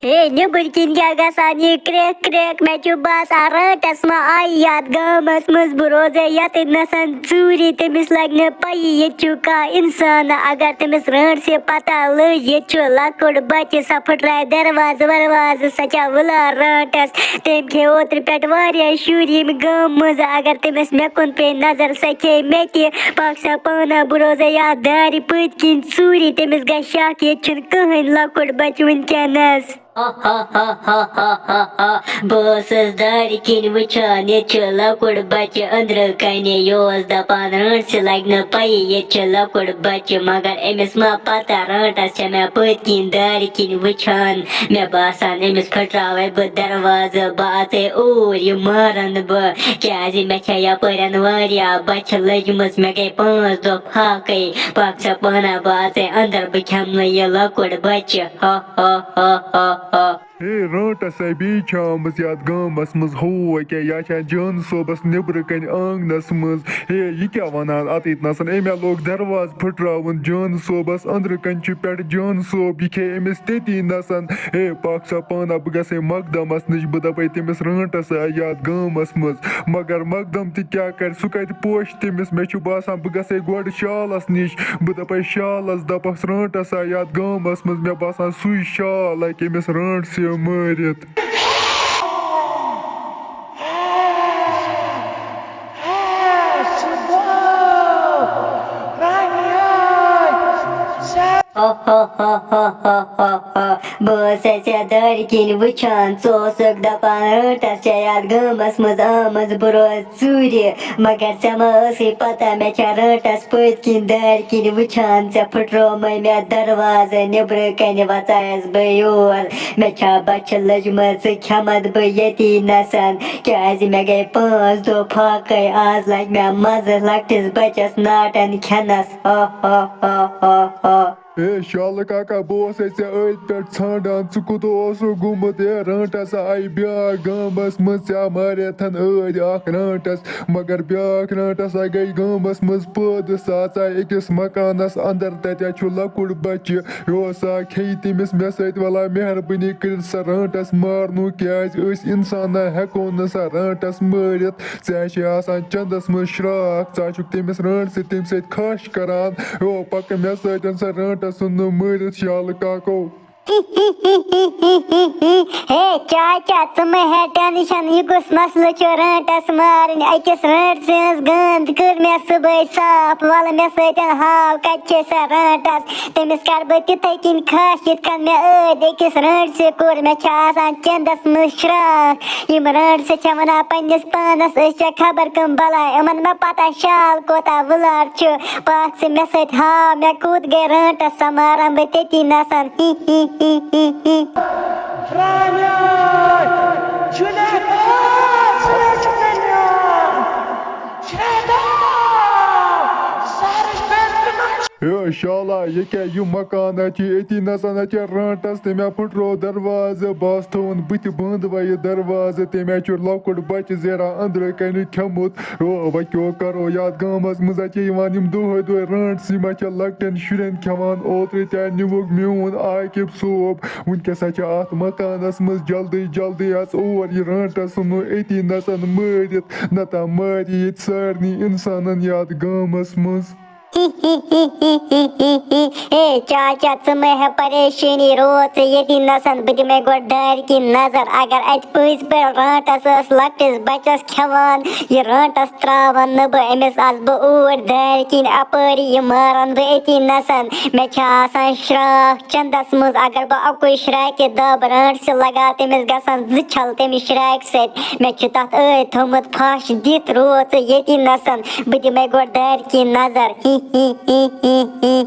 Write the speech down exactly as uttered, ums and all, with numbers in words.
ہے، نیٚبٕرۍ کِنۍ کیٛاہ گژھان یہِ کرٛٮ۪کھ کرٛٮ۪کھ؟ مےٚ چھُ باسان رانٛٹَس ما آیہِ یَتھ گامَس منٛز۔ بہٕ روزے یَتٕتھ نَسَن ژوٗرِ، تٔمِس لَگہِ نہٕ پَیی ییٚتہِ چھُ کانٛہہ اِنسان۔ اگر تٔمِس رانٛٹَسہِ پَتہ لٔج ییٚتہِ چھُ لۄکُٹ بَچہِ، سۄ پھٕٹرایہِ دروازٕ وروازٕ، سۄ چھےٚ وٕلان رانٛٹَس۔ تٔمۍ کھے اوترٕ پٮ۪ٹھ واریاہ شُرۍ ییٚمہِ گامہٕ منٛزٕ۔ اگر تٔمِس مےٚ کُن پیٚیہِ نظر، سۄ کھے مےٚ تہِ۔ پاک سا پانہ، بہٕ روزے یَتھ دارِ پٔتۍ کِنۍ ژوٗرِ، تٔمِس گژھِ شک ییٚتہِ چھُنہٕ کٕہٕنۍ لۄکُٹ بَچہِ وٕنکیٚنَس۔ بہٕ ٲسٕس دارِ کِنۍ وٕچھان، ییٚتہِ چھُ لۄکُٹ بَچہِ أنٛدرٕ کَنہِ۔ یہِ اوس دَپان، رٲنٛٹَسہِ لَگہِ نہٕ پَیی ییٚتہِ چھُ لۄکُٹ بَچہِ، مگر أمِس ما پَتہ، رٲنٛٹَس چھےٚ مےٚ پٔتۍ کِنۍ دارِ کِنۍ وٕچھان۔ مےٚ باسان، أمِس پھٕٹراوَے بہٕ دروازٕ، بہٕ اَژَے اوٗرۍ، یہِ مارَن بہٕ، کیٛازِ مےٚ چھےٚ یَپٲرٮ۪ن واریاہ بۄچھِ لٔجمٕژ، مےٚ گٔے پانٛژھ دۄہ فاقے۔ پَکھ ژٕ پانہ، بہٕ اَژَے اَندَر، بہٕ کھٮ۪مہٕ نہٕ یہِ لۄکُٹ بَچہِ۔ ہا، ہا، ہا، ہا، ہا۔ ہے، رٲنٛٹَس ہے بیٚیہِ چھےٚ آمٕژ یَتھ گامَس منٛز، ہو کیٛاہ، یا چھےٚ جان صٲبَس نیٚبرٕ کَنہِ آنٛگنَس منٛز۔ ہے، یہِ کیٛاہ وَنان اَتٮ۪تھ نَسَن؟ أمۍ ہا لوگ دروازٕ پھٕٹراوُن جان صٲبَس أنٛدرٕ کَنہِ چھُ پٮ۪ٹھٕ جان صٲب، یہِ کھے أمِس تٔتی نَسَن۔ ہے، پَکھ سا پانہ، بہٕ گژھٕ ہے مقدمَس نِش، بہٕ دَپَے تٔمِس رٲنٛٹَس آے یَتھ گامَس منٛز۔ مگر مقدم تہِ کیٛاہ کَرِ، سُہ کَتہِ پوشہِ تٔمِس؟ مےٚ چھُ باسان، بہٕ گژھٕ ہے گۄڈٕ شالَس نِش، بہٕ دَپَے شالَس، دَپَس رٲنٛٹَس آے یَتھ گامَس منٛز۔ مےٚ باسان، سُے شال ہیٚکہِ أمِس رٲنٛٹَسہِ مٲرِتھ۔ بہٕ ٲسَے ژےٚ دارِ کِنۍ وٕچھان، ژٕ اوسُکھ دَپان، رٲنٛٹَس چھےٚ یَتھ گامَس منٛز آمٕژ، بہٕ روزٕ ژوٗرِ۔ مگر ژےٚ ما ٲسٕے پَتہ، مےٚ چھےٚ رٲنٛٹَس پٔتۍ کِنۍ دارِ کِنۍ وٕچھان، ژےٚ پھٕٹروومَے مےٚ دروازٕ، نیٚبرٕ کَنہِ وَژایَس بہٕ یور۔ مےٚ چھا بۄچھِ لٔجمٕژ، ژٕ کھٮ۪مَتھ بہٕ ییٚتی نَسَن، کیٛازِ مےٚ گٔے پانٛژھ دۄہ فاقَے، آز لَگہِ مےٚ مَزٕ لۄکٹِس بَچَس ناٹَن کھٮ۪نَس۔ ہا، ہا، ہا، ہا، ہا۔ اے شالہٕ کاکا، بہٕ اوسَے ژےٚ أتھۍ پٮ۪ٹھ ژھانٛڈان، ژٕ کوٚت اوسُکھ گوٚمُت؟ اے رٲنٛٹَس آیہِ بیٛاکھ گامَس منٛز، ژےٚ ماریتھَن ٲدۍ اَکھ رٲنٛٹَس، مگر بیٛاکھ رٲنٛٹَس آیہِ گٔے گامَس منٛز پٲدٕ، سۄ ژاے أکِس مکانَس اَندَر، تَتہِ چھُ لۄکُٹ بَچہِ، یہِ اوس سا کھیٚیہِ تٔمِس مےٚ سۭتۍ، وَلا مہربٲنی کٔرِتھ سۄ رٲنٛٹَس مارنو، کیٛازِ أسۍ اِنسانہ ہٮ۪کو نہٕ سۄ رٲنٛٹَس مٲرِتھ، ژےٚ چھے آسان چَندَس منٛز شرٛاکھ، ژٕ ہا چھُکھ تٔمِس رٲنٛٹَسہِ تَمہِ سۭتۍ خَش کَران، او پَکہٕ مےٚ سۭتۍ سۄ رٲنٛٹَس ژھٕن نہٕ مٲرِتھ شالہٕ کاکو۔ ہے چاچا، ژٕ مہٕ ہےٚ ٹٮ۪نشَن، یہِ کُس مسلہٕ چھُ رٲنٛٹَس مارٕنۍ؟ أکِس رٲنٛٹہٕ سٕنٛز گٔنٛد کٔر مےٚ صُبحٲے صاف، وَلہٕ مےٚ سۭتۍ ہاو کَتہِ چھے سۄ رٲنٛٹَس، تٔمِس کَرٕ بہٕ تِتھَے کٔنۍ خَش یِتھ کٔنۍ مےٚ ٲدۍ أکِس رٲنٛٹَسہِ کوٚر۔ مےٚ چھِ آسان چَندَس منٛز شرٛاکھ، یِم رٲنٛٹَسہِ چھےٚ وَنان پنٛنِس پانَس، أسۍ چھےٚ خبر کٕم بَلاے، یِمَن ما پَتہ شال کوتاہ وٕلار چھُ۔ پَکھ ژٕ مےٚ سۭتۍ ہاو، مےٚ کوٚت گٔے رٲنٛٹَس، سۄ مارَن بہٕ تٔتی نَسَن۔ ہی، ہی، ہی، ہی، ہی۔ رانیٛاے، جُنید، ژٕ چھُکھ مےٚ نیان۔ شیطان، زہرٕچ بٮ۪نٛڈ تہِ ما چھِ؟ ہے شالا، یہِ کیٛاہ، یہِ مکان اَتہِ چھِ أتی نَسَن، اَتہِ چھِ رٲنٛٹَس، تٔمۍ ہا پھٕٹروو دروازٕ، بہٕ ہَس تھووُن بٕتھِ بنٛد وۄنۍ یہِ دروازٕ، تٔمۍ ہا چھُ لۄکُٹ بَچہٕ زیران أنٛدرٕ کَنہِ کھیوٚمُت۔ او، وۄنۍ کیٛاہ کَرو یَتھ گامَس منٛز؟ اَتہِ چھِ یِوان یِم دۄہَے دۄہَے رٲنٛٹسٕے ما چھےٚ لۄکٹٮ۪ن شُرٮ۪ن کھٮ۪وان؟ اوترٕ تہِ ہا نیوٗکھ میون عاقب صوب۔ وٕنۍکٮ۪س ہا چھِ اَتھ مکانَس منٛز، جلدی جلدی اَژ اور، یہِ رٲنٛٹَس ژھٕنو أتی نَسَن مٲرِتھ، نَتہٕ ہا مارِ ییٚتہِ سارنٕے اِنسانَن یَتھ گامَس منٛز۔ اے چاچا، ژٕ مہ ہےٚ پریشٲنی، روز ژٕ ییٚتی نَسَن، بہٕ دِمَے گۄڈٕ دارِ کِنۍ نظر۔ اگر اَتہِ پٔزۍ پٲٹھۍ رٲنٛٹَس ٲس لۄکٹِس بَچَس کھٮ۪وان، یہِ رٲنٛٹَس ترٛاوَن نہٕ بہٕ أمِس، اَژٕ بہٕ اوٗرۍ دارِ کِنۍ اَپٲری، یہِ مارَن بہٕ أتی نَسَن۔ مےٚ چھِ آسان شرٛاکھ چَندَس منٛز، اگر بہٕ اَکُے شرٛاکہِ دَب رٲنٛٹسہِ لَگاو، تٔمِس گژھن زٕ چھَلہٕ تٔمِس شرٛاکہِ سۭتۍ۔ مےٚ چھُ تَتھ ٲدۍ تھوٚمُت پھَش دِتھ، روز ژٕ ییٚتی نَسَن، بہٕ دِمَے گۄڈٕ دارِ کِنۍ نظر۔ ہی، ہی، ہی، ہی، ہی۔